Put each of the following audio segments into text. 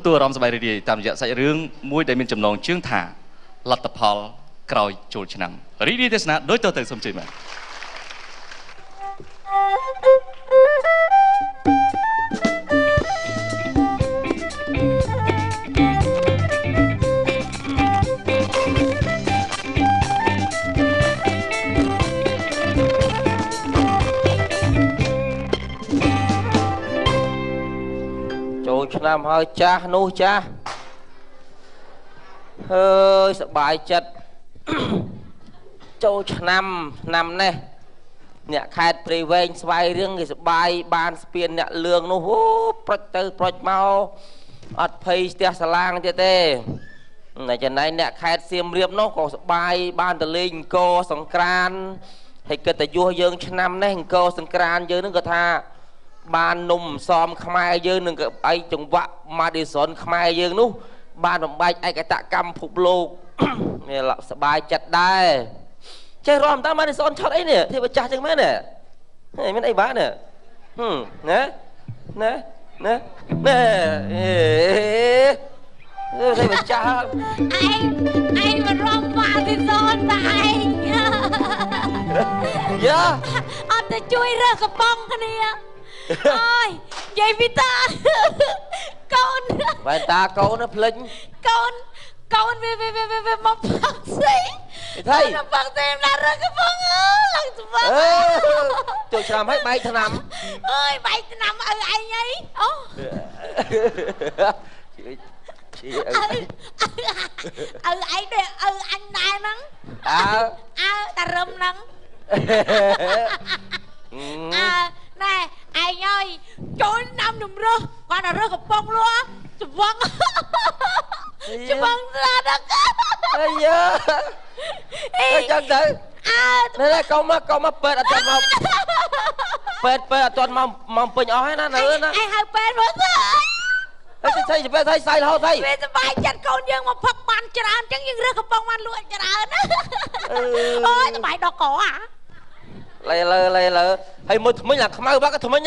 ទួលអារម្មណ៍សប្បាយរីករាយតាមរយៈសាច់រឿងមួយដែលមានចំណងជើងថាលទ្ធផលក្រោយចូលឆ្នាំរីករាយទេសនាដូចតទៅសូមជឿបាទ ឆ្នាំហើយចាស់នោះចាស់ហើយសប្បាយចិត្តចូលឆ្នាំឆ្នាំនេះអ្នកខេត្តព្រៃវែងស្វាយរៀងគេសប្បាយបានស្ពានអ្នកលឿងនោះអូប្រុចទៅប្រុចមកអត់ភ័យស្ទះសាឡាងទៀតទេតែចំណែកអ្នកខេត្តសៀមរាបនោះក៏សប្បាយបានទៅលេងអង្គរសង្ក្រានហើយកិត្តិយសយើងឆ្នាំនេះអង្គរសង្ក្រានយើងនឹងក៏ថាបាននំសំខ្មែរយើងនឹងអីចង្វាក់ម៉ាឌីសុនខ្មែរយើងនោះបានបំបែកឯកតកម្មភពលោកនេះសប្បាយចិត្តដែរចេះរំតាមម៉ាឌីសុនឆត់អីនេះទេវចាស់ចឹងមែនទេមានអីបាននេះណាណាណាណែអេទេវចាស់ឯងឯងមិនរំម៉ាឌីសុនតែឯងយ៉ាអត់ទៅជួយរើសកំប៉ុងគ្នាអើយនិយាយពីតាកូនវ៉ែនតាកូនភ្លេចកូនកូនវាវាវាវាមកផឹកស៊ីថៃផឹកស៊ីណារកកំប៉ុងឡើងស្វាចូលឆ្នាំហើយបែកឆ្នាំអើយបែកឆ្នាំឪឯងអីអូឪឯងទេឪអញដែរហ្នឹងអើអើតារឹមហ្នឹងអើណែឯងអើយចូលឆ្នាំនំរើសគាត់តែរើសកំប៉ុងលក់ច្វងច្វងស្លាដល់អាយ៉ាអីចឹងទៅអើនេះកុំមកកុំមកពេទ្យអត់ទាន់មកពេទ្យពេទ្យអត់ទាន់មកមកពេញអស់ហើយណានៅណាឯងហៅពេទ្យមកទៅអីស្អីពេទ្យស្អីស្អីរហូតស្អីវាសប្បាយចិត្តកូនយើងមកផឹកបានច្រើនចឹងយើងរើសកំប៉ុងបានលក់ច្រើនណាអូយសប្បាយដល់កអាលេលើលេលើហើយមើលថ្មិញអាខ្មៅបាក់ថ្មិញ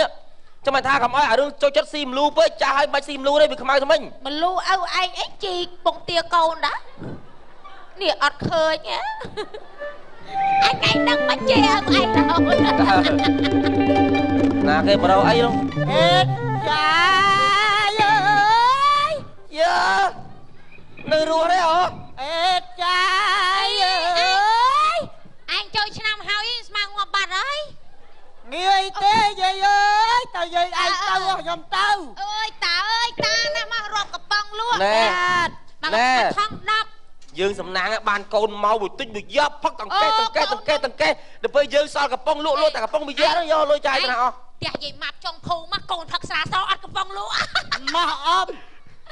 ចាំមិនថាកុំឲ្យអារឿងចូលចិត្តស៊ីមលូពេកចាស់ហើយបាច់ស៊ីមលូទេវាខ្មៅថ្មិញមលូឪឯងអីជីកពងទាកូនដែរនេះអត់ឃើញអញឯងនឹងមិនជេរឪឯងណាគេបរោអីនោះអេចាយអើយយ៉ានៅរស់ទេអូអេចាយអើយអញចូលឆ្នាំហើយស្មើងាប់បាត់ហើយងាយទេយាយអើយតើយាយឯងទៅខ្ញុំទៅអើយតាអើយតាណាមករាប់កំប៉ុងលក់ណែណែថង10យើងសំណាងបានកូនមកមួយតិចមួយយ៉ាប់ផឹកតង្កេះតង្កេះតង្កេះតង្កេះដល់ពេលយើងសល់កំប៉ុងលក់លក់តែកំប៉ុងមួយយ៉ាហ្នឹងយកលុយចាយទៅណាអស់ផ្ទះយាយម៉ាប់ចុងភូមិមកកូនផឹកស្រាសអត់កំប៉ុងលក់មកអម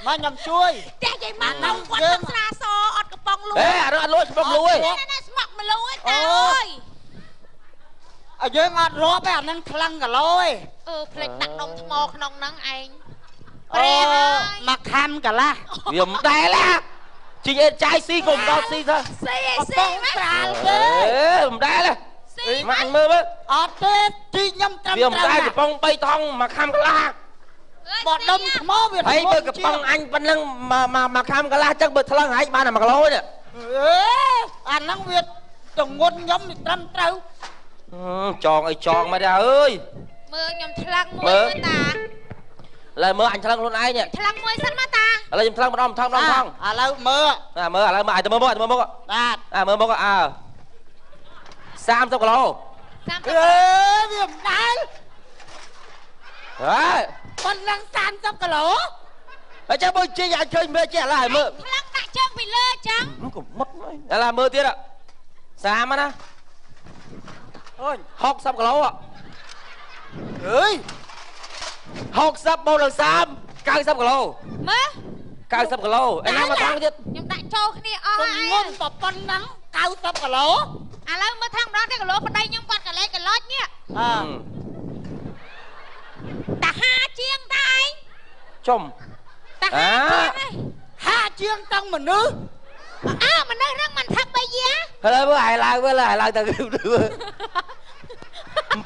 មកខ្ញុំជួយផ្ទះយាយម៉ាប់ដល់គាត់ផឹកស្រាសអត់កំប៉ុងលក់អេអានោះអត់លក់កំប៉ុងលក់ទេណាស្មក់មលូឯតាអើយយើងអត់រាប់ទេអានឹងខ្លាំងគីឡូឯងអឺភ្លេចដាក់ដុំថ្មក្នុងហ្នឹងឯងព្រះហើយមកខំកន្លះវាមិនដែលណាជីអេចាយស៊ីកុំដល់ស៊ីទៅស៊ីអីស៊ីមកត្រាលទេអេមិនដែលទេមកអញមើលមើលអត់ទេជីខ្ញុំត្រឹមត្រូវវាមិនដែលកំប៉ុង3ថងមកខំកន្លះបដុំថ្មវាហើយបើកំប៉ុងអញប៉ុណ្្នឹងមកខំកន្លះចឹងបើថ្លឹងហែងបានតែ1គីឡូទេអេអាហ្នឹងវាទងន់ខ្ញុំត្រឹមត្រូវចងអីចងមកដែរអើយមើលខ្ញុំថ្លឹងមួយមើលតាឥឡូវមើលអញថ្លឹងខ្លួនឯងថ្លឹងមួយសិនមកតាឥឡូវខ្ញុំថ្លឹងម្ដងថងម្ដងថងឥឡូវមើលអាមើលឥឡូវមើលឲ្យទៅមើលមកឲ្យទៅមើលមកបាទអាមើលមកអើ30គីឡូ30អេវាមិនដែលហេប៉ុណ្ណឹង30គីឡូហើយចាំមើលជីអាចឃើញមើលចេះឥឡូវឲ្យមើលថ្លឹងដាក់ជើងពីលើចឹងកុំមុតឥឡូវមើលទៀត30ណាអូយ60គីឡូអើយ60បូកនឹង30 90គីឡូមើល90គីឡូឯណាមកថងទៀតខ្ញុំដាក់ចូលគ្នាអស់ហើយងុំប៉ុណ្ណឹង90គីឡូឥឡូវមើលថងម្ដងទេគីឡូប្តីខ្ញុំគាត់កលេកឡុចនេះអើតាហាជាងតាឯងចំតាហាជាងឯងហាជាងតាំងមនុស្សអើមនុស្សហ្នឹងមិនថឹកបីយាហើយមើលឲ្យឡើងមើលឲ្យឡើងទៅ7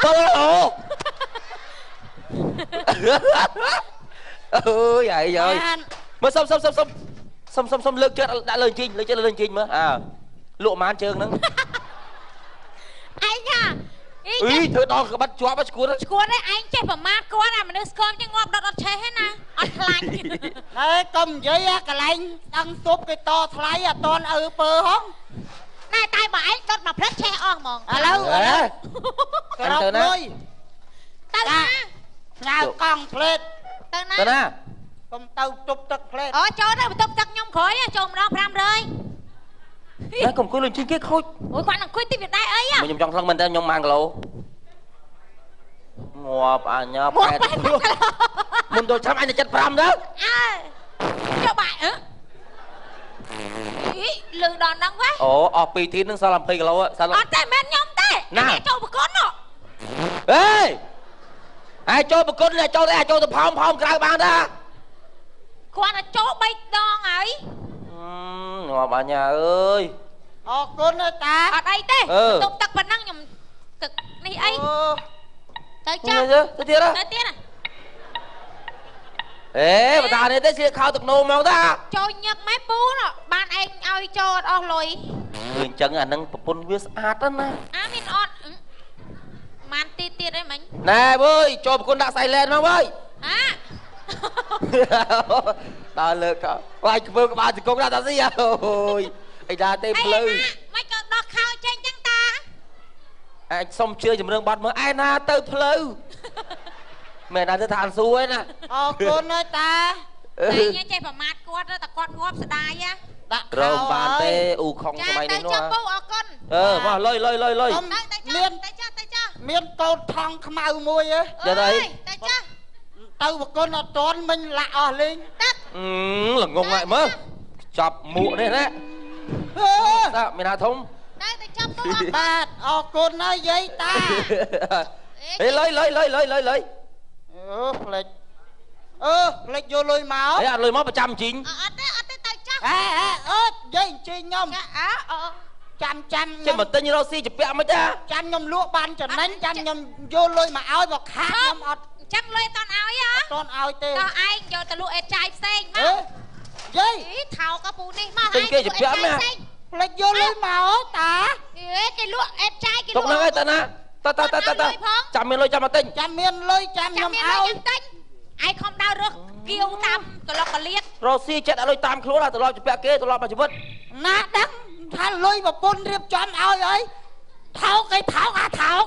គីឡូ អើយអាយអើយ មើលសុំសុំសុំសុំសុំសុំសុំលើកជើងដាក់លើជិញលើកជើងលើជិញមើលអើលក់ប៉ុន្មានជើងហ្នឹង ឯងហាអី អីធ្វើដល់ក្បិតជាប់ឈួត ឈួតឯងចេះប្រមាថគាត់អាមនុស្សស្គមចឹងងាប់ដុតអត់ឆេះទេណាអត់ខ្លាច ហើយកុំនិយាយ កន្លែងដឹងស៊ុបគេតថ្លៃអត់តន់ឪពើហង ណែតែបើឯងដុតមកផ្លិតឆេះអស់ហ្មង ឥឡូវក្រោកលុយ ទៅណា ផ្ញើកង់ផ្លេត ទៅណា ទៅណា កុំទៅទប់ទឹកផ្លេត អូចូលទៅបន្ទប់ទឹកខ្ញុំក្រោយចូលម្ដង500 តែកុំអង្គុយលើជិះគេខូច អូយគាត់អង្គុយតិចវាដែរអី ខ្ញុំចង់ថ្លឹងមែនតើខ្ញុំ1គីឡូងាប់អញប៉ែតមុនចូលឆ្នាំអញទៅ75ទៅ អើចុះបាក់អឺអីលឺដល់ហ្នឹងវ៉េ អូអស់2ធីនហ្នឹងសល់20គីឡូសល់ អត់ទេមិនខ្ញុំទេចូលប្រគុណ អេហើយចូលប្រគុណចូលទេចូលទៅផោមផោមក្រៅបានតា គាត់តែចូល3ដងហើយ ងាប់អញអើយ អរគុណតា អត់អីទេទប់ទឹកប៉ុណ្ណឹងខ្ញុំទឹកនេះអីទៅចា ទៅទៀត ទៅទៀត អេបតានេះទេស្លៀកខោទឹកនោមមកតា ចូលញឹកម៉ែពូណបានឯងឲ្យចូលអត់អស់លុយ គឺអញ្ចឹងអានឹងប្រពន្ធវាស្អាតណា អាមានអត់ម៉ានទីទៀតអីមិញ ណែវើយចូលប្រពន្ធដាក់សៃឡែនមកវើយ អា ដើរលើកវាយធ្វើក្បាលជង្គង់ដាក់តាស៊ីអូយអីដាទេភ្លៅ មិនក៏ដោះខោចេញចឹងតា អាចសុំជឿជំរឿងបាត់មើលឯណាទៅភ្លៅមែនណាទៅថាអនស៊ូឯណា អរគុណណាតា តែញចេះប្រមាថគាត់តែគាត់ងាប់ស្ដាយណា ដាក់ រងបានទេអ៊ូខុងសម័យនេះនោះ ចាពូអរគុណ អឺមកលុយលុយលុយលុយ មាន ទៅចាទៅចា មានកូនថងខ្មៅមួយហ៎ ចាទៅ ទៅចា ទៅប្រគុណអត់តន់មិញលាក់អស់លេង ទឹក ល្ងងហើយមើលចាប់មួកនេះណាតាមានណាធំ ទៅទៅចាប់ពូ បាទអរគុណហើយយាយតា ហេលុយលុយលុយលុយលុយលុយ អឺផ្លេចអឺផ្លេចយកលុយមក ហេអត់លុយមកប្រចាំជីង អត់ទេអត់ទេទៅចាស់ ហេហេអឺយាយជីងខ្ញុំ ចាអើអូ ចាំចាំ ចេះមកទិញរកស៊ីជពាក់មិនចា ចាំខ្ញុំលក់បានចំណេញចាំខ្ញុំយកលុយមកឲ្យមកខាតខ្ញុំអត់ អញ្ចឹងលុយអត់តន់ឲ្យហ៎ អត់តន់ឲ្យទេ តោះឯងយកទៅលក់អេតចាយផ្សេងមក យាយ ថោកពូនេះមក ទិញគេជពាក់មក ផ្លេចយកលុយមកតា អេគេលក់អេតចាយគេលក់ ទុកហ្នឹងឯងតាណាតាតាតាតាចាំមានលុយចាំមកទិញ ចាំមានលុយចាំខ្ញុំឲ្យ ទិញឯងខំដើររើសគៀវតាមកលុកកលៀត រកស៊ីចិត្តឲ្យលុយតាមខ្លួនត្រឡប់ជពាក់គេត្រឡប់មកជីវិត ណាដឹងថាលុយប្រពន្ធរៀបចំឲ្យអីថោកឯថោកអាថោក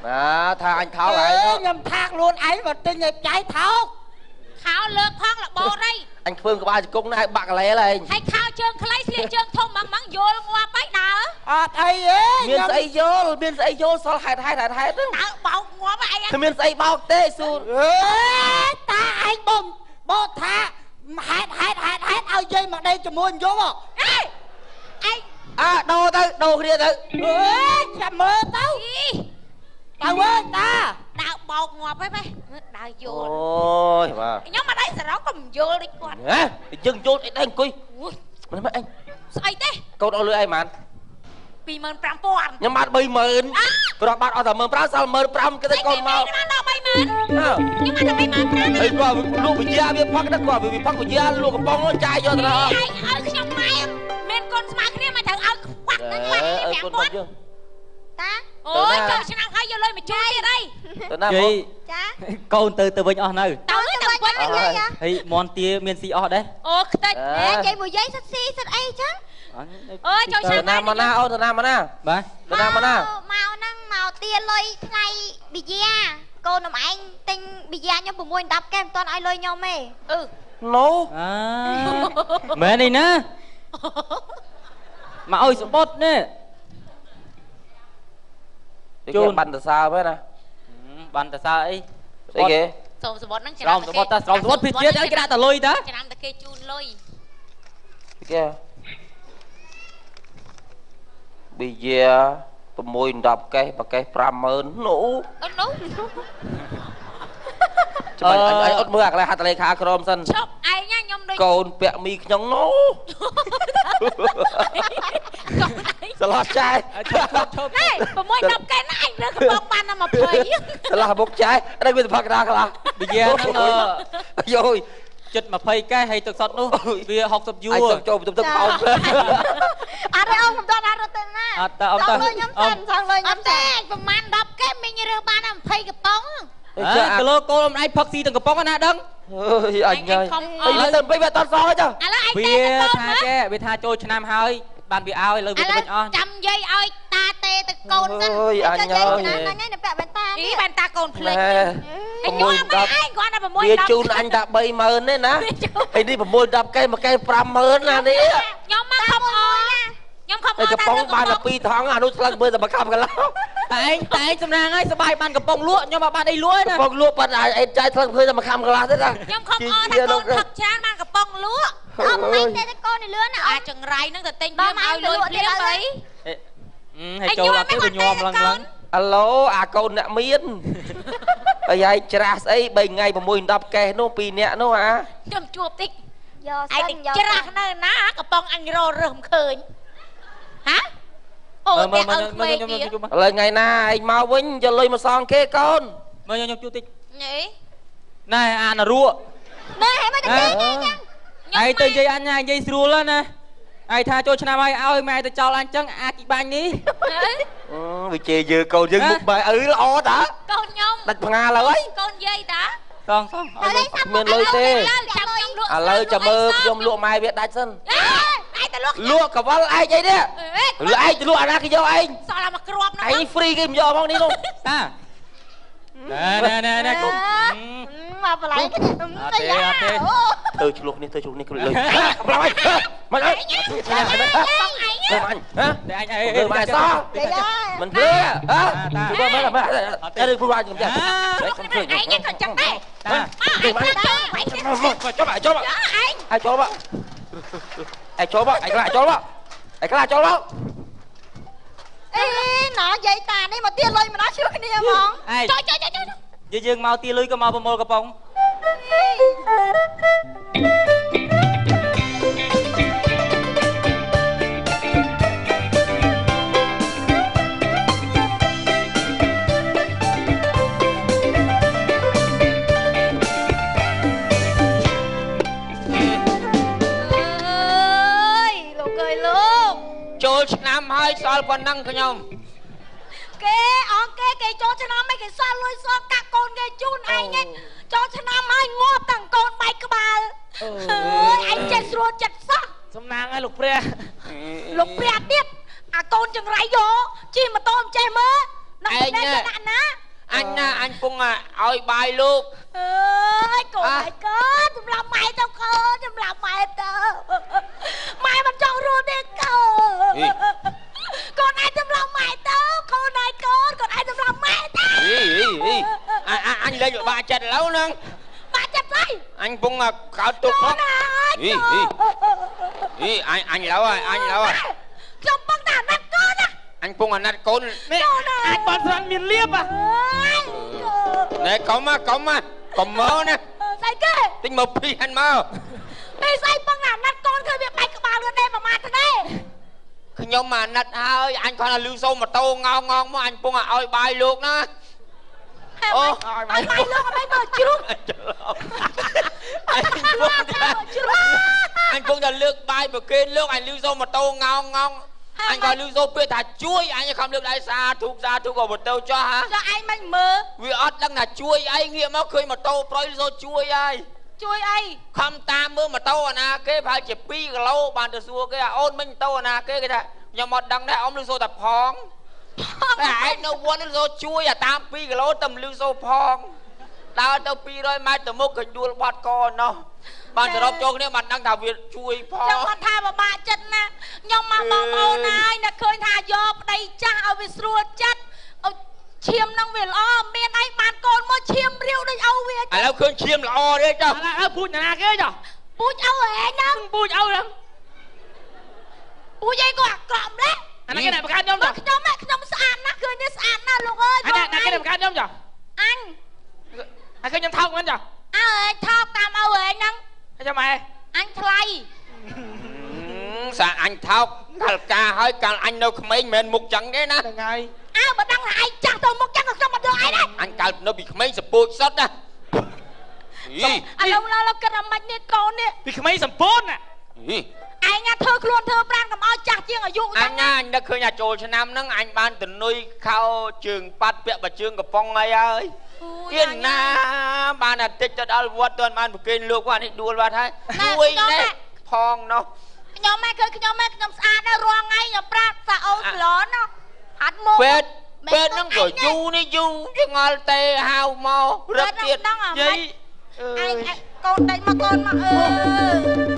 ណាថាអញថោកឯង ខ្ញុំថាខ្លួនឯងមកទិញឲ្យចៃថោក ខោលើកផងរបូតអី អញធ្វើក្បាលជង្គង់ណាឲ្យបាក់កលែឯង ហើយខោជើងខ្លីស្លៀកជើងធំហ្មងហ្មងយល់ងាប់អីដើរ អត់អីទេ មានស្អីយល់មានស្អីយល់សល់ហេតុហេតុហេតុហេតុ ដើរបោកងាប់អី គ្មានស្អីបោកទេសួរ អេតាឯងបំបោកថាហេតុហេតុហេតុហេតុឲ្យយាយមកដេកជាមួយយប់ អេឯង អើដូរទៅដូរគ្នាទៅ អេចាំមើលទៅទៅអើយតា ដើរបោកងាប់ហើយបែដើរយល់ អូយបាទ ខ្ញុំអត់អីសរងកុំយល់ដូចគាត់ ហ៎យើងយល់អីដែរអង្គុយមិនមិនអញ ស្អីទេ កូនអស់លុយឯងហ្មង 25000 ខ្ញុំបាន30000ព្រោះបាត់អស់តែ15000សល់15000គេទៅកូនមក បានដល់30000ខ្ញុំបានតែ35000 ហើយគាត់លក់វិជាវាផឹកណាគាត់វាផឹកវិជាលក់កំប៉ុងចាយយកទៅដល់ ឯងឲ្យខ្ញុំម៉ែមានកូនស្មើគ្នាមកត្រូវឲ្យខ្វាក់នឹងខ្វាក់5000 តាអូយចូលឆ្នាំហើយយកលុយមកជួយទៀតអី ទៅណាមក ចា កូនទៅទៅវិញអស់នៅ ទៅទៅវិញ ហើយមន់ទាមានស៊ីអស់ដែរ អូខ្ទេច និយាយមួយយាយសិតស៊ីសិតអីចឹង អូយចូលឆ្នាំ ណាមកណាអូនទៅណាមកណា បាទ ទៅណាមកណា មកហ្នឹងមកទាលុយថ្លៃប៊ីយ៉ាកូនខ្ញុំឯងទិញប៊ីយ៉ាខ្ញុំ6 10កែមិនទាន់ឲ្យលុយខ្ញុំទេ អឺ ណូ អាមែននេះណាមកឲ្យសម្បត្តិនេះ ជូនបានតសើមែនណា បានតសើអី ស្អីគេ ស្រោមសម្បត្តិហ្នឹង ស្រោមសម្បត្តិតាស្រោមសម្បត្តិពីជាតិគេដាក់តលុយតា ចាំតែគេជូនលុយ គេប៊ីយ៉ា6 10កេះប្រកេះ50000នោះ អូនោះ ចាំអញអញអត់មើលអាកន្លែងហត្ថលេខាក្រមសិន ឈប់ឯងខ្ញុំដូច កូនពាក់មីក្នុងនោះ កូនឯង ស្លោះចែ ឈប់ ណែ6 10កែណាអញលើកំប៉ុងបានតែ20 ស្លោះមុខចែនេះវាផឹកណាខ្លះ ប៊ីយ៉ាហ្នឹង យោយ ចិត្ត20កែហើយទឹកសុទ្ធនោះវា60យួរ អញចូលបន្ទប់ទឹកផោម អត់ទេអូនខ្ញុំតអត់រត់ទៅណា អត់តអត់ត ខ្ញុំសិនសងលុយខ្ញុំទេប្រហែល10កែមីងរើសបាន20កំប៉ុង គីឡូគោលមិនឯងផឹកស៊ីទាំងកំប៉ុងណាដឹង អើយអញហើយទៅពេកវាអត់សងទេចា ឥឡូវឯង វាថាចេះវាថាចូលឆ្នាំហើយបានវាឲ្យលើវាទៅវិញអស់ ចាំនិយាយឲ្យតាទេទៅកូនសិន អើយអញហើយ ហ្នឹងហើយនៅពាក់វ៉ែនតា អីវ៉ែនតាកូនភ្លេចអញញោមឯងគាត់តែ6 វាជូនអញតែ30000ទេណា ហើយនេះ6 10កែមួយកែ50000ណានេះ ខ្ញុំមកខំអខ្ញុំខំអ កំប៉ុងបានតែ2ថង់អានោះស្លឹកមើលតែមួយកាប់កន្លះ តែឯងតែឯងសំណាងហើយសបាយបានកំប៉ុងលក់ខ្ញុំអត់បានអីលក់ទេណា កំប៉ុងលក់ប៉ុន្តែអេចាយស្លឹកឃើញតែមួយខាំកន្លះទេណា ខ្ញុំខំអថាកូនផឹកច្រើនបានកំប៉ុងលក់ អត់មិនទេកូននេះលឿនណា អាចចង្រៃហ្នឹងទៅទិញភ្លាមឲ្យលុយភ្លាមអី ហើយចូលអត់ទៅវាញោមឡើងឡើង អាឡូអាកូនអ្នកមានហើយឯងច្រាស់ស្អី3ថ្ងៃ6 10កេះនោះ2នាក់នោះអា ខ្ញុំជួបតិចយកឯងច្រាស់នៅណាកំប៉ុងអញររើសមិនឃើញហាអូតែឲ្យក្មេងវា ឥឡូវថ្ងៃណាឯងមកវិញយកលុយមកសងគេកូន មើលខ្ញុំជួបតិច នេះ ណែអានរក់ ណែហេមិនទៅនិយាយចឹង ឯងទៅនិយាយអញនិយាយស្រួលណា ឯងថាចូលឆ្នាំហើយឲ្យម៉ែទៅចោលអញចឹងអាជីបាញ់នេះ វាជេរយើកូនយើងមុខបែអឺល្អតា កូនខ្ញុំដាច់ផ្ងាឡើយកូនយាយតា សងសង មានលុយទេ ឥឡូវចាំមើលខ្ញុំលក់ម៉ែវាដាច់សិន ឯងទៅលក់ លក់កវលឯងអីនេះ លក់ឯងទៅលក់អាណាគេយកឯង សល់តែមួយគ្រាប់ហ្នឹង ឯងហ្វ្រីគេមិនយកហ្មងនេះនោះ តាណែណែណែគុំ មកបន្លែគ្នា អត់ទេអត់ទេ ទៅឆ្លោះនេះទៅឆ្លោះនេះគ្លុយកំឡោះមិនអី បងឯង អញហ៎ តែអញអី មើលម៉ែសោះមិនភ្លឺហ៎មើលមើលមើលតែព្រោះអញខ្ញុំចេះ ខ្ញុំឃើញឯងក៏ចឹងដែរ តា មកចុះចុះ ឯង ឯងចូលមកឯងចូលមកឯងខ្លះចូលមកឯងខ្លះចូលមក អេណោះយាយតានេះមកទាលុយមិនដល់ឈ្លោះគ្នាហ្មង ចុះចុះចុះចុះ យើងមកទាលុយក៏មកប្រមូលកំប៉ុង ចូលឆ្នាំហើយសល់ប៉ុណ្ណឹងខ្ញុំ គេអង្គគេគេចូលឆ្នាំហើយគេសល់លុយសល់កាក់កូនគេជូនឯងចូលឆ្នាំហើយងាប់តាំងកូនបែកក្បាលអើយឯងចេះស្រួលចិត្តសោះ សំណាងហើយលោកព្រះ លោកព្រះទៀតអាកូនចង្រៃយកជិះម៉ូតូមិនចេះមើល ឯងណាណា អញណាអញពងឲ្យបាយលោក អើយកូនហើយកូនសម្រាប់ម៉ែទៅកូនសម្រាប់ម៉ែទៅម៉ែមិនចង់រស់ទេកូនកូនឯងសម្រាប់ម៉ែទៅកូនឯងកូនកូនឯងសម្រាប់ម៉ែទៅ អីអញលេងបាក់ចិត្តឥឡូវហ្នឹង បាក់ចិត្តស្អី អញពងកើតទុកផងអីអីអញអញឡូវហើយអញឡូវហើយ ខ្ញុំពងតែអាណិតកូនណា អញពងអាណិតកូន នេះអាចបនស្រាន់មានលៀប ណែកុំកុំកុំមកណា ស្អីគេ ទិញមកពីហាន់មក ពេលស្អីពងអាណិតកូនឃើញវាបែកក្បាលលឿនដែរប្រមាថទេ ខ្ញុំអាណិតហើយអញគាត់ថាលឺសូម៉ូតូងោងងមកអញពងឲ្យបាយលោកណា អូឲ្យបាយលោកឲ្យមើលជ្រុះ អញពងតែអញពងតែលើកបាយប្រគេនលោកអញលឺសូម៉ូតូងោងងអញក៏លឺសូពាក្យថាជួយអញខំលើកដៃសាធុសាធុក៏ម៉ូតូចោះហា ចុះឯងមិនមើល វាអត់ដឹងថាជួយអីងាកមកឃើញម៉ូតូប្រុយលឺសូជួយហើយ ជួយអី ខំតាមមើលម៉ូតូអាណាគេប្រហែលជា2គីឡូបានទៅសួរគេអូនមិញម៉ូតូអាណាគេគេថាខ្ញុំអត់ដឹងដែរអ៊ំលឺសូតែផងតែឯងនៅវត្តលឺសូជួយអាតាម2គីឡូតែលឺសូផងដើរទៅ200ម៉ែត្រទៅមុខក៏ដួលបត់កណោះបានសរុបចូលគ្នាបានដឹងថាវាជួយផង ខ្ញុំគាត់ថាពិបាកចិត្តណាស់ខ្ញុំមកបងប្អូនហើយអ្នកឃើញថាយកប្តីចាស់ឲ្យវាស្រួលចិត្តឲ្យឈាមនឹងវាល្អមានអីបានកូនមកឈាមរាវដូចឪវា ឥឡូវឃើញឈាមល្អទេចុះ ឥឡូវពូជណាគេចុះ ពូជឪហែងហ្នឹង ពូជឪហ្នឹង ពូជអីក៏អាក្រក់ម្ល៉េះ អាណាគេអ្នកបង្កើតខ្ញុំចុះ ខ្ញុំខ្ញុំស្អាតណាស់ឃើញនេះស្អាតណាស់លោកអើយ អាណាគេអ្នកបង្កើតខ្ញុំចុះ អញ ហើយឃើញខ្ញុំថោកមិនចុះ អើយថោកតាមឪហែងហ្នឹង ហើយចាំម៉ែ អញថ្លៃ សាអញថោកកាលការហើយកាលអញនៅក្មេងមិនមែនមុខចឹងទេណា ហ្នឹងហើយ អើបើដឹងថាឯងចាស់ទៅមុខចឹងក៏ខ្ញុំមិនយកឯងដែរ អញកាលនៅពីក្មេងសពូចសុតណា ឥឡូវឡើយគិតអាម៉េចនេះកូននេះ ពីក្មេងសម្ពូនណា ឯងធ្វើខ្លួនធ្វើប្រានកុំឲ្យចាស់ជាងអាយុ អញណាអញនឹកឃើញអាចូលឆ្នាំហ្នឹង អញបានតនុយខោជើងប៉ាត់ពាក់បើជើងកំប៉ុងអីហើយទៀតណា បានអាតិចទៅដល់វត្ត ទាន់បានប្រគេនលោក គាត់នេះដួលបាត់ហើយ មួយនេះផងនោះ។ ខ្ញុំម៉ែឃើញខ្ញុំម៉ែខ្ញុំស្អាតដែរ រាល់ថ្ងៃខ្ញុំប្រាប់សាអូសឡនហាត់មក ពេទ្យពេទ្យហ្នឹងក៏យូរនេះយូរចងល់ទេ ហៅមករឹកទៀត ដឹងអាម៉េចឯងកូនដេញមកកូនមក អើ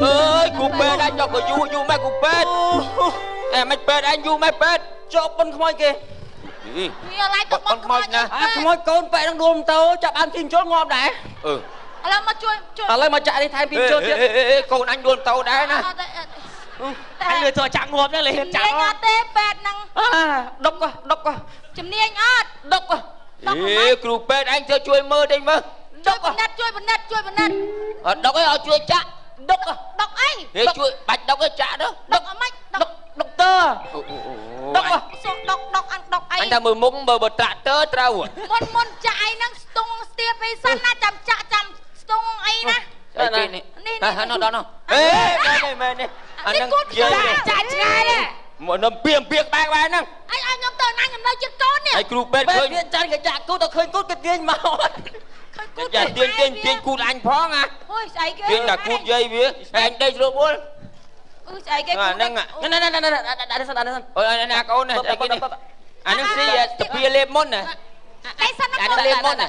អើយ គ្រូពេទ្យអញចុះក៏យូរយូរម៉េច គ្រូពេទ្យអេមិនពេទ្យអញយូរម៉េច ពេទ្យជាប់ប៉ុនខ្មោចគេ វាឡៃទៅប៉ុនខ្មោចណា អាខ្មោចកូនពេទ្យនឹងដួលម៉ូតូចាប់បានទីជុលងាប់ដែរ អឺឥឡូវមកជួយជួយ ឥឡូវមកចាក់នេះថែមពីជុលទៀត កូនអញដួលម៉ូតូដែរណា អញលឿទៅចាក់ងាប់ហ្នឹង លេហ៊ានចាក់អត់ទេពេទ្យហ្នឹង អាដុកដុក ជំនាញអត់ ដុក អេគ្រូពេទ្យអញធ្វើជួយមើលតិចមើល ដុកពិនិត្យជួយពិនិត្យជួយពិនិត្យ អត់ដុកអីឲ្យជួយចាក់ ដុកដុកអីហេជួយបាច់ដុកអីចាក់ទៅ ដុកអម៉េច ដុកដុកទ័រ ដុកសុកដុកដុកអញដុកអី អញថាមើលមុខ បើបើត្រាក់ទ័រត្រូវ មុនមុនចាក់អីហ្នឹងស្ទង់ស្ទាបអីសិនណា ចាំចាក់ចាំស្ទង់អីណា អីគេនេះនេះនោះដល់នោះ អេមែនទេមែនទេ អាហ្នឹងយាយចាក់ឆ្ងាយដែរ មកនឹមពីពីក្បែរក្បែរហ្នឹង អញឲ្យខ្ញុំទៅណា ខ្ញុំនៅជិតកូននេះ ហើយគ្រូពេទ្យឃើញ វាចាន់គេចាក់គូទៅឃើញគូគេទាញមក ឃើញគូ យ៉ាទាញទាញទាញគូតអញផងអា អូយស្អីគេ ទាញតែគូតយាយវាហើយអញដេកស្រួលបួល អឺស្អីគេ អាហ្នឹង ណែណែណែណែដាក់សិនដាក់សិន អូយណាកូននេះស្អីគេនេះ អាហ្នឹងស៊ីតាពីលេបមុនណា ដេកសិនណា អាហ្នឹងលេបមុនណា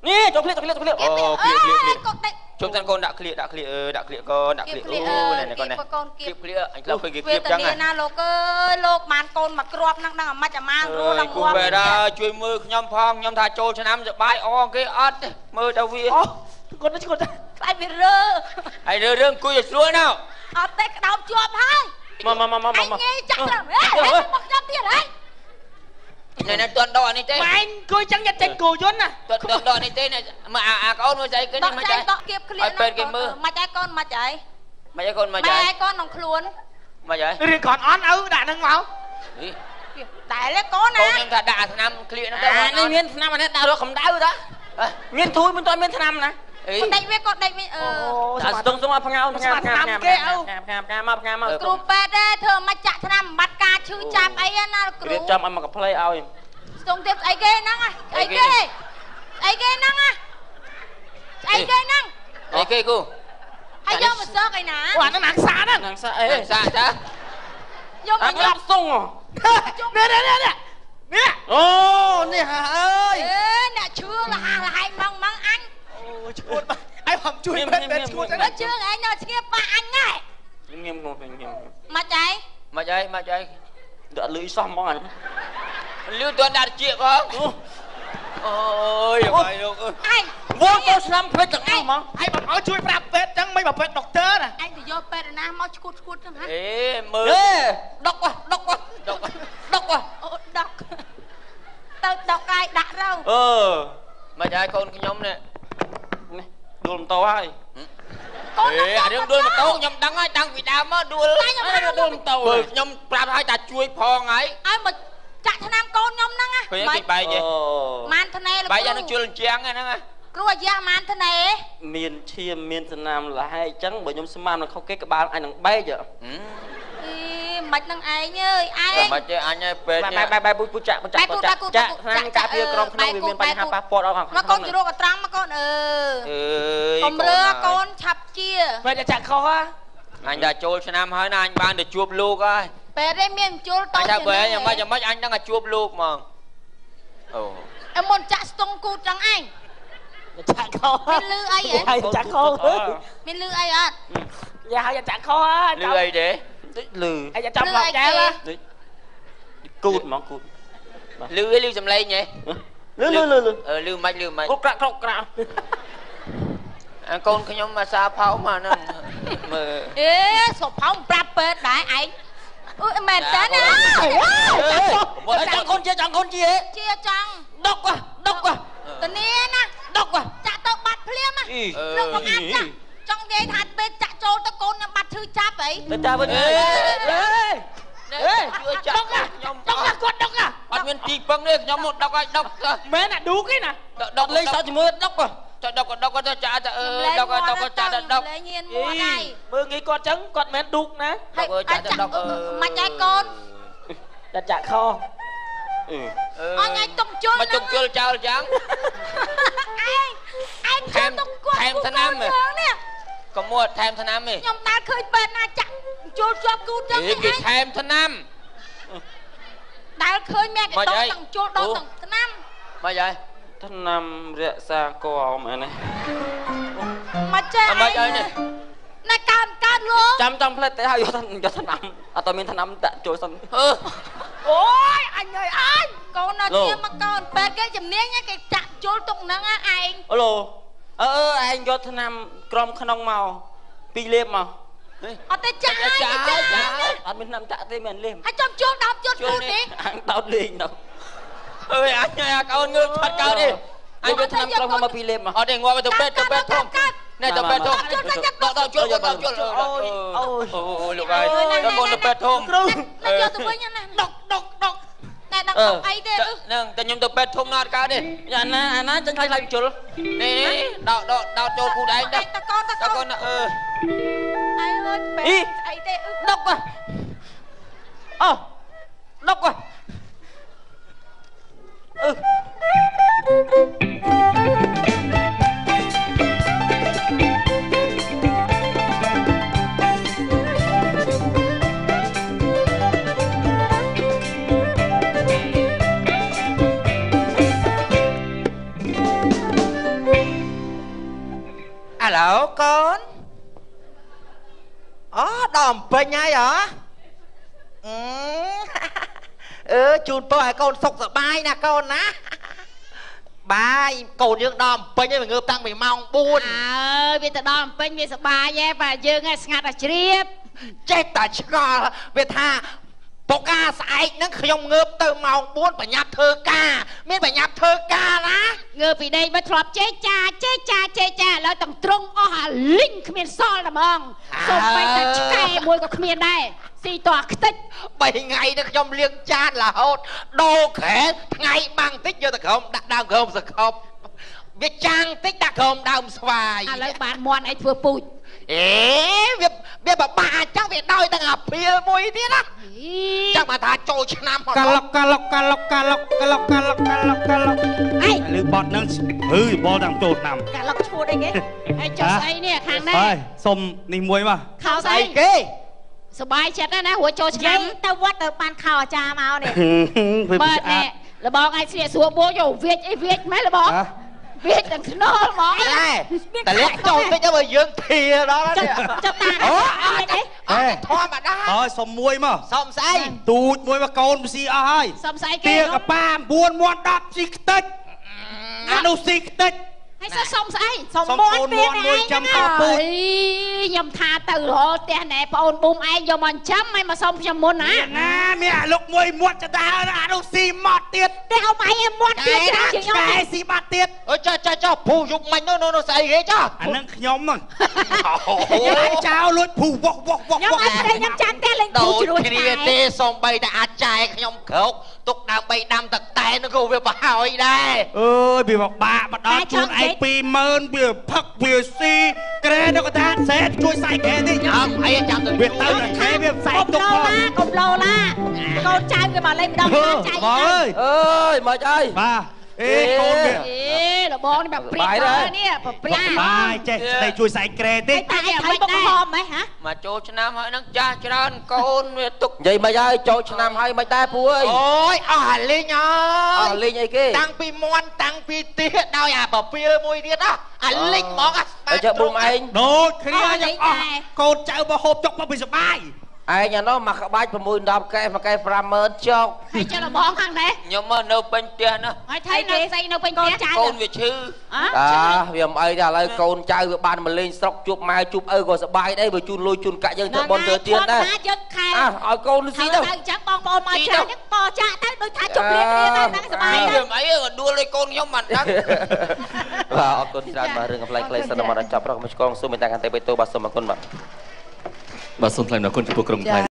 នេះចូលឃ្លៀកចូលឃ្លៀកចូលឃ្លៀក អូឃ្លៀកឃ្លៀកឃ្លៀក កូនដេក ជុំសិនកូន ដាក់ឃ្លៀកដាក់ឃ្លៀក អឺដាក់ឃ្លៀកកូនដាក់ឃ្លៀក អូណែកូនណែ កូនគៀប ឃ្លៀក អញធ្លាប់ឃើញគេគៀបចឹង ណាលោកអើយ លោកបានកូនមកគ្រាប់ហ្នឹងដឹងអាម៉េចអាម៉ានរស់ដល់ងាប់ ពេទ្យជួយមើលខ្ញុំផង ខ្ញុំថាចូលឆ្នាំសបាយអងគេអត់មើលទៅវា អូកូននេះកូនខ្លាចវារើ ហើយរើរឿងអង្គុយឲ្យស្រួលណៅ អត់ទេក្តោបជាប់ហើយ មកមកមកមកមកងាយចាក់ត្រឹមហេមកខ្ញុំទៀតហី ណែណែទាន់ដកនេះទេ ម៉ែអង្គុយចឹងយ៉ាត់ចេញគោយន្តណា ទាន់ដកនេះទេ មកអាអាកូនមើលស្អីគេនេះ មកចៃដកគៀបឃ្លៀនឲ្យពេទ្យគេមើល មកចៃកូនមកចៃ មកចៃកូនមកចៃ ម៉ែកូនក្នុងខ្លួន មកចៃ រឿងគ្រាន់អន់ឪដាក់នឹងមកតែលេកូនណា កូនខ្ញុំថាដាក់អាថ្នាំឃ្លៀកហ្នឹងទៅ អានេះមានថ្នាំអានេះដាក់រកកម្ដៅតា មានធួយមិនទាន់មានថ្នាំណា គាត់ដេកវាគាត់ដេកវា អឺ ដាក់ស្ទង់ស្ទង់ឲ្យផ្ងោផ្ងាផ្ងាផ្ងាគេឪផ្ងាផ្ងាមកផ្ងាមក គ្រូពេទ្យទេធ្វើមិនចាក់ថ្នាំបាត់ការឈឺចាប់អីណាគ្រូ រៀបចំឲ្យមកកាផ្លេឲ្យ ស្ទង់ទៀតស្អីគេហ្នឹង ស្អីគេស្អីគេហ្នឹង ស្អីគេហ្នឹង អីគេគូ ហើយយកមកសើកឯណា អូអាហ្នឹងណាខ្សាហ្នឹងណាខ្សាអេខ្សាតា យកមកក្លាប់ស្ទង់ នេះនេះនេះនេះ អូនេះហាអើយ អេអ្នកឈឺលះលហែងម៉ងម៉ងអញ អូឈួតបាទ ឯងហំជួយពេទ្យពេទ្យឈួតចឹង ជឿឯងនៅស្ងៀបប៉ះអញណែ ញៀមងញៀម មកចៃ មកចៃមកចៃ ដាក់លឺសោះហ្មងអញ លឺទាន់ដាក់ជាផង អូយបាយលោកអើយ វល់ទៅឆ្នាំភ្លេចទាំងអស់ហ្មង ឯងបងឲ្យជួយប្រាប់ពេទ្យចឹង មិនបើពេទ្យដុកទ័រណា ឯងទៅយកពេទ្យណាមកឈួតឈួតចឹងហ៎ អេមើល ដុកដុកដុកដុក អូដុកទៅដុកឲ្យដាក់រោ អឺ មកហើយកូនខ្ញុំនេះ នេះដួលម៉ូតូហើយ កូន អេអារឿងដួលម៉ូតូខ្ញុំដឹងហើយ តាំងពីដើមមកដួល ដួលម៉ូតូ បើខ្ញុំប្រាប់ឲ្យតែជួយផងហើយ ឲ្យមកចាក់ថ្នាំកូនខ្ញុំហ្នឹងណា ឃើញគេបែកទេ ម៉ានថ្នេ បែកអានឹងជលជាងហ្នឹងណា គ្រូអាយ៉ាម៉ានថ្នេ មានឈាមមានស្នាមលហែអញ្ចឹង បើខ្ញុំស្មាននឹងខុសគេក្បាលអញនឹងបែក អីមិននឹងឯងអើយឯង មិនទេអញឯងពេទ្យ បែបែបែពូចាក់ចាក់ចាក់ចាក់ថ្នាំការពារក្រុមក្នុងវាមានបញ្ហាប៉ះពាល់ដល់ខាង មកកូនជ្រកត្រង់មកកូនអើ អើយ កុំរើកូនឆាប់ជា ពេទ្យចាក់ខុសហ៎ អញដល់ចូលឆ្នាំហើយណា អញបានទៅជួបលោកហើយ ពេទ្យឯងមានជួលត ូចថាបើឯងមិនមិនអញដឹងតែជួបលោកហ្មង អូ អមុនចាក់ស្ទង់គូតចឹងឯង ចាក់ខុស មានលឺអីហ៎ ចាក់ខុស មានលឺអីអត់ យ៉ាហើយចាក់ខុសហ៎ លឺអីទេ លឺ អីចាំឡប់ចែល គូតហ្មងគូត លឺអីលឺសំឡេងហ៎ លឺលឺលឺ អឺលឺមិនលឺមិន ក្រក្រាក់ក្រក្រាក់ អាកូនខ្ញុំអាសាផោមកហ្នឹងមើល អេសុផោមប្រាប់ពេទ្យដែរឯង អឺមែនតើណា ចង់កូនជាចង់កូនជា ជាចង់ ដុកដុក តនីណា ដុក ចាក់ទៅបាត់ភ្លាមលោកបងអាប់ចាក់ចង់និយាយថាពេលចាក់ចូលទៅកូនខ្ញុំបាត់ឈឺចាប់អី ទៅចាប់វិញ អេអេជួយចាក់ខ្ញុំ ដុកណាគាត់ដុកណា អត់មានទីពឹងទេ ខ្ញុំមកដុកឲ្យដុក មែនអាឌូកទេណា ដុក លេងសើចជាមួយដុក ចុចដុកដុកទៅចាទៅអើដុកដុកចាទៅដុក លេងញៀនមាត់ហើយ មើលងាយគាត់ចឹងគាត់មិនឌូកណា ហើយចាទៅដុកមិនហើយកូន ចាចាក់ខ អញឯងទុកជុល មកទុកជុលចោលចឹង ឯងឯងជុលទុកគាត់ ថែមថ្នាំនេះ កុំមួថែមថ្នាំទេ ខ្ញុំដើរឃើញពេទ្យណាចាក់ជុលជាប់គូតចឹង គេថែមថ្នាំ ដើរឃើញមានគេដុសទាំងជុលដុសទាំងថ្នាំ មកហើយ ថ្នាំរក្សាកមែនទេ មកចេះ មកហើយនេះ ណែកើនកើនលោក ចាំចាំផ្លេតទៅហើយយកថ្នាំអត់តមានថ្នាំដាក់ចូលសិន អឺ អូយអញអើយអញកូនដល់ជាមកកូនពេទ្យគេជំនាញគេចាក់ជុលទុកហ្នឹងឯង អូឡូអឺឯងយកថ្នាំក្រមក្នុងមកពីរលេបមក អត់ទេចាក់ហើយចាក់ អត់មានថ្នាំចាក់ទេ មានលេប ហើយចាំជុលដោតជុលគូទេ អញដោតលេងដល់ អើយអញអាកូនងើបឆាត់កើតទេ អញយកថ្នាំក្រមមកពីរលេបមក អត់ទេងាប់ទៅពេទ្យទៅពេទ្យធំនេះទៅពេទ្យធំ ដកជុលដកជុល អូយអូយលោកអើយដល់កូនទៅពេទ្យធំ គ្រូយកទៅវិញណាដុកដុកដុកតែដល់ដុកអីទេ ហ្នឹងតែខ្ញុំទៅពេទ្យធំណាស់អត់កើតទេ អាណាអាណាចាញ់ថ្លៃថ្លៃជុល នេះនេះដោតដោតដោតចូលគូឯងដែរ តកូនតកូនអឺ អីអើយពេទ្យស្អីទេ ដុកអូដុកអឺ អាឡូកូន អូដល់អំពេញហើយហ៎ អឺជូនពរឲ្យកូនសុខសប្បាយណាកូនណា បាយកូនយើងដល់អំពេញហើយ ងើបតាំងពីម៉ោង4 អើយវាទៅដល់អំពេញវាសប្បាយហ៎ បាទយើងឯងស្ងាត់តែជ្រាប ចេះតែឆ្ងល់វាថាបុកាស្អែកហ្នឹងខ្ញុំងើបទៅម៉ោង4 បញ្ញាប់ធ្វើការ មានបញ្ញាប់ធ្វើការណា ងើបពីដេកមកធ្លាប់ចេះចាចេះចាចេះចា ឥឡូវទាំងត្រង់អស់អាលីងគ្មានសល់តែហ្មង សូម្បីតែឆ្កែមួយក៏គ្មានដែរ ស៊ីតោះខ្ទេច 3ថ្ងៃនេះខ្ញុំលាងចានរហូតដូរក្រែថ្ងៃបាំងតិចយកទៅក្រោមដាក់ដើមក្រោមសកប់វាចាំងតិចដាក់ក្រោមដើមស្វាយ ឥឡូវបានមន់អីធ្វើពូជ អេវាវាបបាក់អញ្ចឹងវាដោយទាំងអាភៀលមួយទៀតណា ចាំមកថាចូលឆ្នាំ កាឡុកកាឡុកកាឡុកកាឡុកកាឡុកកាឡុកកាឡុកកាឡុក អី ឬបត់ហ្នឹងហឺបលតាមចូលឆ្នាំ កាឡុកឈួតអីគេ ហើយចុះស្អីនេះខាងនេះ ហើយសុំនេះមួយមក ខោស្អីគេ សបាយចិត្តណាស់ រួចចូលឆ្នាំ ទៅវត្តទៅបានខោអាចារ្យមកនេះ បើនេះលបងឯងស្លៀកស្រួលបួយកវាចអីវាចម៉េចលបងវាចទាំងខ្នល់ហ្មង តែតលាក់ចូលតិចទៅបើយើងធាដល់នេះ ចាប់តាអូអត់ទេអត់ធម្មតា អើយសុំមួយមក សុំស្អី ទូចមួយមកកូនស៊ីអស់ហើយ សុំស្អីគេ ទាកប៉ា9មាត់10ស៊ីខ្ទេចអានោះស៊ីខ្ទេច ហើយសសុំស្អី សុំមាត់ មួយមួយចាំកពូជ ខ្ញុំថាទៅរហផ្ទះណែប្អូនប៊ុំឯងយកមកចាំឲ្យមកសុំខ្ញុំមុនណា ណាមានអាលុកមួយមាត់ចដើអានោះស៊ីមាត់ទៀត តែអមឯងមាត់ទៀត ច្រើនជាងខ្ញុំ កែស៊ីបាត់ទៀត អើចុះចុះចុះភូយុកមិញនោះនោះស្អីគេចុះ អានឹងខ្ញុំហ្នឹង អូចៅលួចភូវោះវោះវោះ ខ្ញុំអត់ព្រៃខ្ញុំចាំតែលេងភូជ្រួច គ្នាទេ សំបីតែអាចចែខ្ញុំក្រោកទុកដើម្បីដាំទឹកតែនោះក៏វាប្រហើយដែរ អើយវាមកបាក់មកដល់ខ្លួនឯង20000វាផឹកវាស៊ីក្រែនោះក៏ថាសែតជួយសាយក្រែនេះ ញ៉ាំអីចាំទៅ វាទៅតែក្រែវាសាយទុក ផង កុំឡូឡាកូនចៅវាមកលេងម្ដងចៃ មកអើយ អើយមកអើយ បាទអេកូនវា អេលបងនេះបែបព្រាកនេះព្រាក បាយចេះស្ដីជួយសាយក្រែតិច តែឯងថៃបុកហមហ៎ហ៎ មកចូលឆ្នាំហើយនឹងចាស់ច្រើនកូនវាទុក និយាយមិនហើយចូលឆ្នាំហើយមិនដែរពូអើយ អូយអស់អាលីងអើយ អស់លីងអីគេ តាំងពីមន់តាំងពីទៀដោយអាពពាលមួយទៀតណាអាលីងហ្មងអា ស្បាចុះប៊ុំឯង ដូចគ្នាយ៉ាងអស់កូនចៅមកហូបចុកមកពីសបាយ ឯងអានោះមកក្បាច់6 10កែមួយកែ50000ចុក ហើយចុះលបងខាងនេះ ខ្ញុំមកនៅពេញផ្ទះណា ហើយថៃនៅស្អីនៅពេញផ្ទះ កូនវាឈឺ អាវាមិនអីទេ ឥឡូវកូនចៅវាបានមកលេងស្រុកជួបម៉ែជួបឪក៏សប្បាយដែរ បើជូនលុយជូនកាក់យើងទៅបនទៅទៀតដែរ យើងខែ ឲ្យកូនស៊ីទៅ អញ្ចឹងបងប្អូនមកច្រើនហ្នឹងបចាក់ទៅដូចថាជប់លៀងគ្នាទៅហ្នឹងសប្បាយ វាមិនអីដួលឲ្យកូនខ្ញុំមិនដឹង បាទអរគុណច្រើន បាទរឿងកំប្លែងខ្លីសិនមកដល់ចប់ រកមកឆ្កងសូមមេត្តាកាន់តែបេតូ បាទសូមអរគុណ បាទ បាទសូមថ្លែងអំណរគុណចំពោះក្រុមថ្លែង